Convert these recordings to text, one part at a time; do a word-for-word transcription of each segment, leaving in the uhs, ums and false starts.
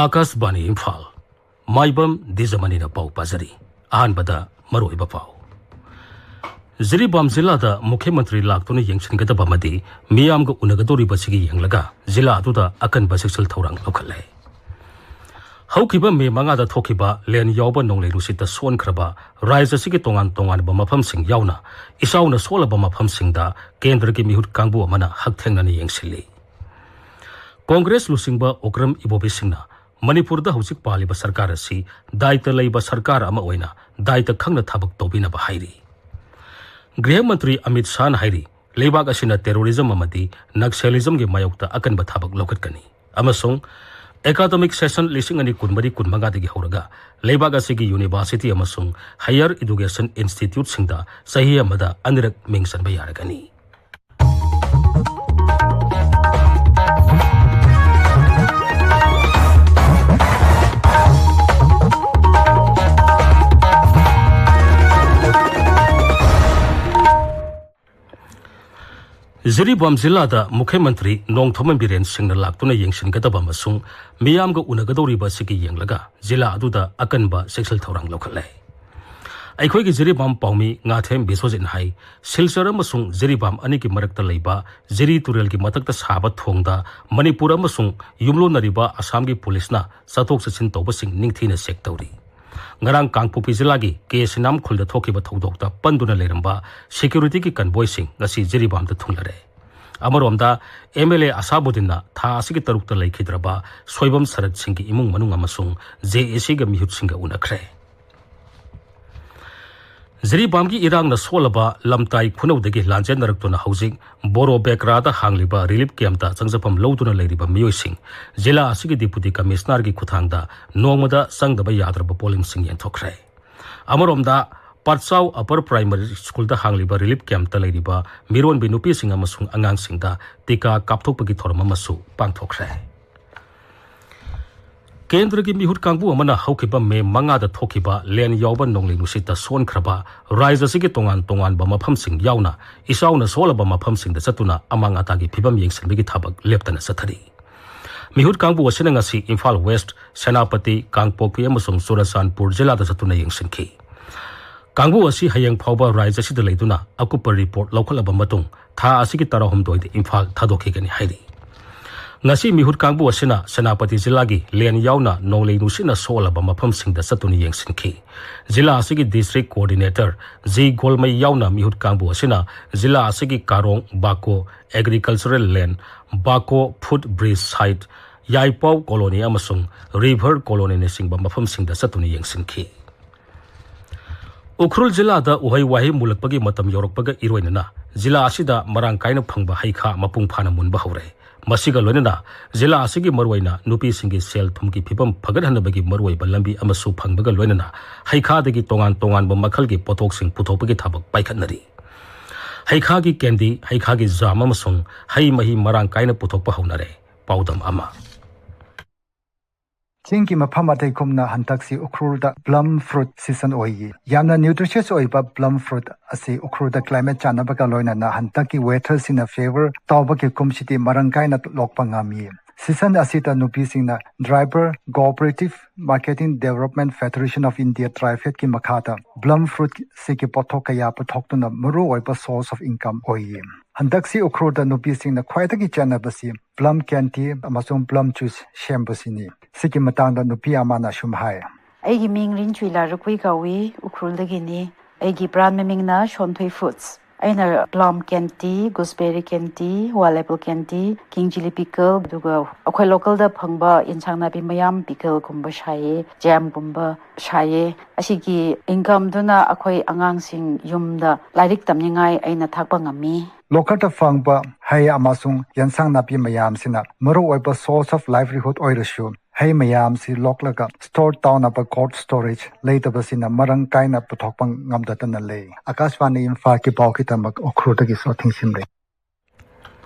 ꯑꯥꯀꯥꯁꯕꯥꯅꯤ ꯏꯝꯐꯥꯜ, ꯃꯥꯏꯕꯝ ꯗꯤꯖꯃꯅꯤꯅ ꯄꯥꯎ ꯄꯥꯖꯔꯤ꯫ ꯑꯍꯥꯟꯕꯗ ꯃꯔꯨꯑꯣꯏꯕ ꯄꯥꯎ꯫ ꯖꯤꯔꯤꯕꯥꯝ ꯖꯤꯂꯥꯗ ꯃꯨꯈ꯭ꯌ ꯃꯟꯇ꯭ꯔꯤ ꯂꯥꯛꯇꯨꯅ ꯌꯦꯡꯁꯤꯟꯒꯗꯕ ꯑꯃꯗꯤ ꯃꯤꯌꯥꯝꯒ ꯎꯅꯒꯗꯧꯔꯤꯕꯁꯤꯒꯤ ꯌꯦꯡꯂꯒ ꯖꯤꯂꯥ ꯑꯗꯨꯗ ꯑꯀꯟꯕ ꯆꯦꯛꯁꯤꯜ ꯊꯧꯔꯥꯡ ꯂꯧꯈꯠꯂꯦ꯫ ꯍꯧꯈꯤꯕ ꯃꯦ ꯃꯉꯥꯗ ꯊꯣꯛꯈꯤꯕ ꯂꯦꯟ ꯌꯥꯎꯕ ꯅꯣꯡꯂꯩ ꯅꯨꯡꯁꯤꯠꯇ ꯁꯣꯟꯈ꯭ꯔꯕ ꯔꯥꯖ꯭ꯌ ꯑꯁꯤꯒꯤ ꯇꯣꯉꯥꯟ ꯇꯣꯉꯥꯟꯕ ꯃꯐꯝꯁꯤꯡ ꯌꯥꯎꯅ ꯏꯆꯥꯎꯅ ꯁꯣꯛꯂꯕ ꯃꯐꯝꯁꯤꯡꯗ ꯀꯦꯟꯗ꯭ꯔꯒꯤ ꯃꯤꯍꯨꯠ ꯀꯥꯡꯕꯨ ꯑꯃꯅ ꯍꯛꯊꯦꯡꯅꯅ ꯌꯦꯡꯁꯤꯜꯂꯤ꯫ ꯀꯣꯡꯒ꯭ꯔꯦꯁ ꯂꯨꯆꯤꯡꯕ ꯑꯣꯀ꯭ꯔꯝ ꯏꯕꯣꯕꯤꯁꯤꯡꯅ ꯃꯅꯤꯄꯨꯔꯗ ꯍꯧꯖꯤꯛ ꯄꯥꯜꯂꯤꯕ ꯁꯔꯀꯥꯔ ꯑꯁꯤ ꯗꯥꯏꯇ ꯂꯩꯕ ꯁꯔꯀꯥꯔ ꯑꯃ ꯑꯣꯏꯅ ꯗꯥꯏꯇ ꯈꯪꯅ ꯊꯕꯛ ꯇꯧꯕꯤꯅꯕ ꯍꯥꯏꯔꯤ꯫ ꯒ꯭ꯔꯤꯍ ꯃꯟꯇ꯭ꯔꯤ ꯑꯃꯤꯠ ꯁꯥꯍꯅ ꯍꯥꯏꯔꯤ, ꯂꯩꯕꯥꯛ ꯑꯁꯤꯅ ꯇꯦꯔꯣꯔꯤꯖꯝ ꯑꯃꯗꯤ ꯅꯛꯁꯦꯂꯤꯖꯝꯒꯤ ꯃꯥꯌꯣꯛꯇ ꯑꯀꯟꯕ ꯊꯕꯛ ꯂꯧꯈꯠꯀꯅꯤ ꯑꯃꯁꯨꯡ ꯑꯦꯀꯥꯗꯃꯤꯛ ꯁꯦꯁꯟ ꯂꯤꯁꯤꯡ ꯑꯅꯤ ꯀꯨꯟꯃꯔꯤ ꯀꯨꯟꯃꯉꯥꯗꯒꯤ ꯍꯧꯔꯒ ꯂꯩꯕꯥꯛ ꯑꯁꯤꯒꯤ ꯌꯨꯅꯤꯚꯔꯁꯤꯇꯤ ꯑꯃꯁꯨꯡ ꯍꯥꯌꯔ ꯏꯗꯨꯀꯦꯁꯟ ꯏꯟꯁꯇꯤꯇ꯭ꯌꯨꯠꯁꯤꯡꯗ ꯆꯍꯤ ꯑꯃꯗ ꯑꯅꯤꯔꯛ ꯃꯤꯡ ꯆꯟꯕ ꯌꯥꯔꯒꯅꯤ꯫ ꯖꯤꯔꯤꯕꯥꯝ ꯖꯤꯂꯥꯗ ꯃꯨꯈ꯭ꯌ ꯃꯟꯇ꯭ꯔꯤ ꯅꯣꯡꯊꯣꯝꯕꯝ ꯕꯤꯔꯦꯟ ꯁꯤꯡꯅ ꯂꯥꯛꯇꯨꯅ ꯌꯦꯡꯁꯤꯟꯒꯗꯕ ꯑꯃꯁꯨꯡ ꯃꯤꯌꯥꯝꯒ ꯎꯅꯒꯗꯧꯔꯤꯕ ꯑꯁꯤꯒꯤ ꯌꯦꯡꯂꯒ ꯖꯤꯂꯥ ꯑꯗꯨꯗ ꯑꯀꯟꯕ ꯆꯦꯛꯁꯤꯜ ꯊꯧꯔꯥꯡ ꯂꯧꯈꯠꯂꯦ꯫ ꯑꯩꯈꯣꯏꯒꯤ ꯖꯤꯔꯤꯕꯥꯝ ꯄꯥꯎꯃꯤ ꯉꯥꯊꯦꯝ ꯕꯤꯁ꯭ꯋꯖꯤꯠꯅ ꯍꯥꯏ, ꯁꯤꯜꯆꯔ ꯑꯃꯁꯨꯡ ꯖꯤꯔꯤꯕꯥꯝ ꯑꯅꯤꯒꯤ ꯃꯔꯛꯇ ꯂꯩꯕ ꯖꯤꯔꯤ ꯇꯨꯔꯦꯜꯒꯤ ꯃꯊꯛꯇ ꯁꯥꯕ ꯊꯣꯡꯗ ꯃꯅꯤꯄꯨꯔ ꯑꯃꯁꯨꯡ ꯌꯨꯝꯂꯣꯟꯅꯔꯤꯕ ꯑꯁꯥꯝꯒꯤ ꯄꯨꯂꯤꯁꯅ ꯆꯠꯊꯣꯛ ꯆꯠꯁꯤꯟ ꯇꯧꯕꯁꯤꯡ ꯅꯤꯡꯊꯤꯅ ꯆꯦꯛ ꯇꯧꯔꯤ꯫ ꯉꯔꯥꯡ ꯀꯥꯡꯄꯣꯛꯄꯤ ꯖꯤꯂꯥꯒꯤ ꯀꯦ ꯁꯤꯅꯥꯝ ꯈꯨꯜꯗ ꯊꯣꯛꯈꯤꯕ ꯊꯧꯗꯣꯛꯇ ꯄꯟꯗꯨꯅ ꯂꯩꯔꯝꯕ ꯁꯦꯀ꯭ꯌꯨꯔꯤꯇꯤꯒꯤ ꯀꯟꯚꯣꯏꯁꯤꯡ ꯉꯁꯤ ꯖꯤꯔꯤꯕꯥꯝꯗ ꯊꯨꯡꯂꯔꯦ꯫ ꯑꯃꯔꯣꯝꯗ, ꯑꯦꯝ ꯑꯦꯜ ꯑꯦ ꯑꯁꯥꯕꯨꯗꯤꯟꯅ ꯊꯥ ꯑꯁꯤꯒꯤ ꯇꯔꯨꯛꯇ ꯂꯩꯈꯤꯗ꯭ꯔꯕ ꯁꯣꯏꯕꯝ ꯁꯔꯠ ꯁꯤꯡꯒꯤ ꯏꯃꯨꯡ ꯃꯅꯨꯡ ꯑꯃꯁꯨꯡ ꯖꯦ ꯑꯦ ꯁꯤꯒ ꯃꯤꯍꯨꯠꯁꯤꯡꯒ ꯎꯅꯈ꯭ꯔꯦ꯫ ꯖꯤꯔꯤꯕꯥꯝꯒꯤ ꯏꯔꯥꯡꯅ ꯁꯣꯛꯂꯕ ꯂꯝꯇꯥꯏ ꯈꯨꯅꯧꯗꯒꯤ ꯂꯥꯟꯖꯦꯟꯅꯔꯛꯇꯨꯅ ꯍꯧꯖꯤꯛ ꯕꯣꯔꯣ ꯕꯦꯀ꯭ꯔꯥꯗ ꯍꯥꯡꯂꯤꯕ ꯔꯤꯂꯤꯐ ꯀꯦꯝꯞꯇ ꯆꯪꯖꯐꯝ ꯂꯧꯗꯨꯅ ꯂꯩꯔꯤꯕ ꯃꯤꯑꯣꯏꯁꯤꯡ ꯖꯤꯂꯥ ꯑꯁꯤꯒꯤ ꯗꯤꯄꯨꯇꯤ ꯀꯃꯤꯁꯅꯔꯒꯤ ꯈꯨꯠꯊꯥꯡꯗ ꯅꯣꯡꯃꯗ ꯆꯪꯗꯕ ꯌꯥꯗ꯭ꯔꯕ ꯄꯣꯠꯂꯝꯁꯤꯡ ꯌꯦꯟꯊꯣꯛꯈ꯭ꯔꯦ꯫ ꯑꯃꯔꯣꯝꯗ, ꯄꯥꯠꯆꯥꯎ ꯑꯄꯔ ꯄ꯭ꯔꯥꯏꯃꯔꯤ ꯁ꯭ꯀꯨꯜꯗ ꯍꯥꯡꯂꯤꯕ ꯔꯤꯂꯤꯐ ꯀꯦꯝꯞꯇ ꯂꯩꯔꯤꯕ ꯃꯤꯔꯣꯟꯕꯤ ꯅꯨꯄꯤꯁꯤꯡ ꯑꯃꯁꯨꯡ ꯑꯉꯥꯡꯁꯤꯡꯗ ꯇꯤꯀꯥ ꯀꯥꯞꯊꯣꯛꯄꯒꯤ ꯊꯧꯔꯝ ꯑꯃꯁꯨ ꯄꯥꯡꯊꯣꯛꯈ꯭ꯔꯦ꯫ ꯀꯦꯟꯗ꯭ꯔꯒꯤ ꯃꯤꯍꯨꯠ ꯀꯥꯡꯕꯨ ꯑꯃꯅ ꯍꯧꯈꯤꯕ ꯃꯦ ꯃꯉꯥꯗ ꯊꯣꯛꯈꯤꯕ ꯂꯦꯟ ꯌꯥꯎꯕ ꯅꯣꯡꯂꯩ ꯅꯨꯡꯁꯤꯠꯇ ꯁꯣꯟꯈ꯭ꯔꯕ ꯔꯥꯖ꯭ꯌ ꯑꯁꯤꯒꯤ ꯇꯣꯉꯥꯟ ꯇꯣꯉꯥꯟꯕ ꯃꯐꯝꯁꯤꯡ ꯌꯥꯎꯅ ꯏꯆꯥꯎꯅ ꯁꯣꯛꯂꯕ ꯃꯐꯝꯁꯤꯡꯗ ꯆꯠꯇꯨꯅ ꯑꯃꯥꯡ ꯑꯇꯥꯒꯤ ꯐꯤꯕꯝ ꯌꯦꯡꯁꯤꯟꯕꯒꯤ ꯊꯕꯛ ꯂꯦꯞꯇꯅ ꯆꯠꯊꯔꯤ꯫ ꯃꯤꯍꯨꯠ ꯀꯥꯡꯕꯨ ꯑꯁꯤꯅ ꯉꯁꯤ ꯏꯝꯐꯥꯜ ꯋꯦꯁ꯭ꯠ, ꯁꯦꯅꯥꯄꯇꯤ, ꯀꯥꯡꯄꯣꯛꯄꯤ ꯑꯃꯁꯨꯡ ꯆꯨꯔꯆꯥꯟꯄꯨꯔ ꯖꯤꯂꯥꯗ ꯆꯠꯇꯨꯅ ꯌꯦꯡꯁꯤꯟꯈꯤ꯫ ꯀꯥꯡꯕꯨ ꯑꯁꯤ ꯍꯌꯦꯡ ꯐꯥꯎꯕ ꯔꯥꯖ꯭ꯌ ꯑꯁꯤꯗ ꯂꯩꯗꯨꯅ ꯑꯀꯨꯞꯄ ꯔꯤꯄꯣꯔꯠ ꯂꯧꯈꯠꯂꯕ ꯃꯇꯨꯡ ꯊꯥ ꯑꯁꯤꯒꯤ ꯇꯔꯥꯍꯨꯝꯗꯣꯏꯗ ꯏꯝꯐꯥꯜ ꯊꯥꯗꯣꯛꯈꯤꯒꯅꯤ ꯍꯥꯏꯔꯤ꯫ ꯉꯁꯤ ꯃꯤꯍꯨꯠ ꯀꯥꯡꯕꯨ ꯑꯁꯤꯅ ꯁꯦꯅꯥꯄꯇꯤ ꯖꯤꯂꯥꯒꯤ ꯂꯦꯟ ꯌꯥꯎꯅ ꯅꯣꯡꯂꯩ ꯅꯨꯡꯁꯤꯠꯅ ꯁꯣꯛꯍꯜꯂꯕ ꯃꯐꯝꯁꯤꯡꯗ ꯆꯠꯇꯨꯅ ꯌꯦꯡꯁꯤꯟꯈꯤ꯫ ꯖꯤꯂꯥ ꯑꯁꯤꯒꯤ ꯗꯤꯁꯇ꯭ꯔꯤꯛ ꯀꯣꯑꯣꯔꯗꯤꯅꯦꯇꯔ ꯖꯤ ꯒꯣꯜꯃꯩ ꯌꯥꯎꯅ ꯃꯤꯍꯨꯠ ꯀꯥꯡꯕꯨ ꯑꯁꯤꯅ ꯖꯤꯂꯥ ꯑꯁꯤꯒꯤ ꯀꯥꯔꯣꯡ, ꯕꯥꯀꯣ ꯑꯦꯒ꯭ꯔꯤꯀꯜꯆꯔꯦꯜ ꯂꯦꯟ, ꯕꯥꯀꯣ ꯐꯨꯠ ꯕ꯭ꯔꯤꯖ ꯁꯥꯏꯠ, ꯌꯥꯏꯄꯥꯎ ꯀꯣꯂꯣꯅꯤ ꯑꯃꯁꯨꯡ ꯔꯤꯚꯔ ꯀꯣꯂꯣꯅꯤꯅꯆꯤꯡꯕ ꯃꯐꯝꯁꯤꯡꯗ ꯆꯠꯇꯨꯅ ꯌꯦꯡꯁꯤꯟꯈꯤ꯫ ꯎꯈ꯭ꯔꯨꯜ ꯖꯤꯂꯥꯗ ꯎꯍꯩ ꯋꯥꯍꯩ ꯃꯨꯜꯂꯛꯄꯒꯤ ꯃꯇꯝ ꯌꯧꯔꯛꯄꯒ ꯏꯔꯣꯏꯅꯅ ꯖꯤꯂꯥ ꯑꯁꯤꯗ ꯃꯔꯥꯡ ꯀꯥꯏꯅ ꯐꯪꯕ ꯍꯩꯈꯥ ꯃꯄꯨꯡ ꯐꯥꯅ ꯃꯨꯟꯕ ꯍꯧꯔꯦ꯫ ꯃꯁꯤꯒ ꯂꯣꯏꯅꯅ ꯖꯤꯂꯥ ꯑꯁꯤꯒꯤ ꯃꯔꯨꯑꯣꯏꯅ ꯅꯨꯄꯤꯁꯤꯡꯒꯤ ꯁꯦꯜ ꯊꯨꯝꯒꯤ ꯐꯤꯕꯝ ꯐꯒꯠꯍꯟꯅꯕꯒꯤ ꯃꯔꯨꯑꯣꯏꯕ ꯂꯝꯕꯤ ꯑꯃꯁꯨ ꯐꯪꯕꯒ ꯂꯣꯏꯅꯅ ꯍꯩꯈꯥꯗꯒꯤ ꯇꯣꯉꯥꯟ ꯇꯣꯉꯥꯟꯕ ꯃꯈꯜꯒꯤ ꯄꯣꯠꯊꯣꯛꯁꯤꯡ ꯄꯨꯊꯣꯛꯄꯒꯤ ꯊꯕꯛ ꯄꯥꯏꯈꯠꯅꯔꯤ꯫ ꯍꯩꯈꯥꯒꯤ ꯀꯦꯟꯗꯤ, ꯍꯩꯈꯥꯒꯤ ꯖꯥꯝ ꯑꯃꯁꯨꯡ ꯍꯩ ꯃꯍꯤ ꯃꯔꯥꯡ ꯀꯥꯏꯅ ꯄꯨꯊꯣꯛꯄ ꯍꯧꯅꯔꯦ꯫ ꯄꯥꯎꯗꯝ ꯑꯃ꯫ ꯆꯤꯡꯒꯤ ꯃꯐꯝ ꯑꯇꯩꯒꯨꯝꯅ ꯍꯟꯗꯛꯁꯤ ꯎꯈ꯭ꯔꯨꯜꯗ plum fruit season ꯑꯣꯏꯌꯦ꯫ ꯌꯥꯝꯅ nutritious ꯑꯣꯏꯕ plum fruit ꯑꯁꯤ ꯎꯈ꯭ꯔꯨꯜꯗ climate ꯆꯥꯟꯅꯕꯒ ꯂꯣꯏꯅꯅ ꯍꯟꯗꯛꯀꯤ weather ꯁꯤꯅ favour ꯇꯧꯕꯒꯤ ꯀꯨꯝꯁꯤꯗꯤ ꯃꯔꯥꯡ ꯀꯥꯏꯅ ꯂꯣꯛꯄ ꯉꯝꯃꯤ꯫ Season ꯑꯁꯤꯗ ꯅꯨꯄꯤꯁꯤꯡꯅ DRYBAR Cooperative Marketing Development Federation of India, DRYFED ꯀꯤ ꯃꯈꯥꯗ plum fruit ꯁꯤꯒꯤ ꯄꯣꯠꯊꯣꯛ ꯀꯌꯥ ꯄꯨꯊꯣꯛꯇꯨꯅ ꯃꯔꯨꯑꯣꯏꯕ source of income ꯑꯣꯏꯌꯦ꯫ ꯍꯟꯗꯛꯁꯤ ꯎꯈ꯭ꯔꯨꯜꯗ ꯅꯨꯄꯤꯁꯤꯡꯅ ꯈ꯭ꯋꯥꯏꯗꯒꯤ ꯆꯠꯅꯕꯁꯤ plum candy ꯑꯃꯁꯨꯡ plum juice ꯁꯦꯝꯕꯁꯤꯅꯤ꯫ ꯁꯤꯒꯤ ꯃꯇꯥꯡꯗ ꯅꯨꯄꯤ ꯑꯃꯅ ꯑꯁꯨꯝ ꯍꯥꯏ꯫ ꯑꯩꯒꯤ ꯃꯤꯡ ꯔꯤꯟꯆꯨꯏꯂꯥ ꯔꯨꯀꯨꯏ ꯀꯧꯏ, ꯎꯈ꯭ꯔꯨꯜꯗꯒꯤꯅꯤ꯫ ꯑꯩꯒꯤ brand ꯃꯃꯤꯡꯅ ꯁꯣꯟꯊꯣꯏ Foods꯫ ꯑꯩꯅ plum candy, gooseberry candy, wild apple candy, king chili pickle, ꯑꯗꯨꯒ ꯑꯩꯈꯣꯏ local ꯗ ꯐꯪꯕ ꯏꯟꯁꯥꯡ ꯅꯥꯄꯤ ꯃꯌꯥꯝ, pickle ꯒꯨꯝꯕ ꯁꯥꯏꯌꯦ, jam ꯒꯨꯝꯕ ꯁꯥꯏꯌꯦ꯫ ꯑꯁꯤꯒꯤ income ꯗꯨꯅ ꯑꯩꯈꯣꯏ ꯑꯉꯥꯡꯁꯤꯡ ꯌꯨꯝꯗ ꯂꯥꯏꯔꯤꯛ ꯇꯝꯅꯤꯡꯉꯥꯏ ꯑꯩꯅ ꯊꯥꯛꯄ ꯉꯝꯃꯤ꯫ Local ꯗ ꯐꯪꯕ ꯍꯩ ꯑꯃꯁꯨꯡ ꯌꯦꯟꯁꯥꯡ ꯅꯥꯄꯤ ꯃꯌꯥꯝꯁꯤꯅ ꯃꯔꯨꯑꯣꯏꯕ source of livelihood ꯑꯣꯏꯔꯁꯨ, ꯍꯩ ꯃꯌꯥꯝꯁꯤ ꯂꯣꯛꯂꯒ store ꯇꯧꯅꯕ cold storage ꯂꯩꯇꯕꯁꯤꯅ ꯃꯔꯥꯡ ꯀꯥꯏꯅ ꯄꯨꯊꯣꯛꯄ ꯉꯝꯗꯗꯅ ꯂꯩ꯫ ꯑꯀꯥꯁꯕꯥꯅꯤ ꯏꯝꯐꯥꯜꯒꯤ ꯄꯥꯎꯒꯤꯗꯃꯛ ꯎꯈ꯭ꯔꯨꯜꯗꯒꯤ ꯁꯣꯊꯤꯡ ꯁꯤꯝꯔꯩ꯫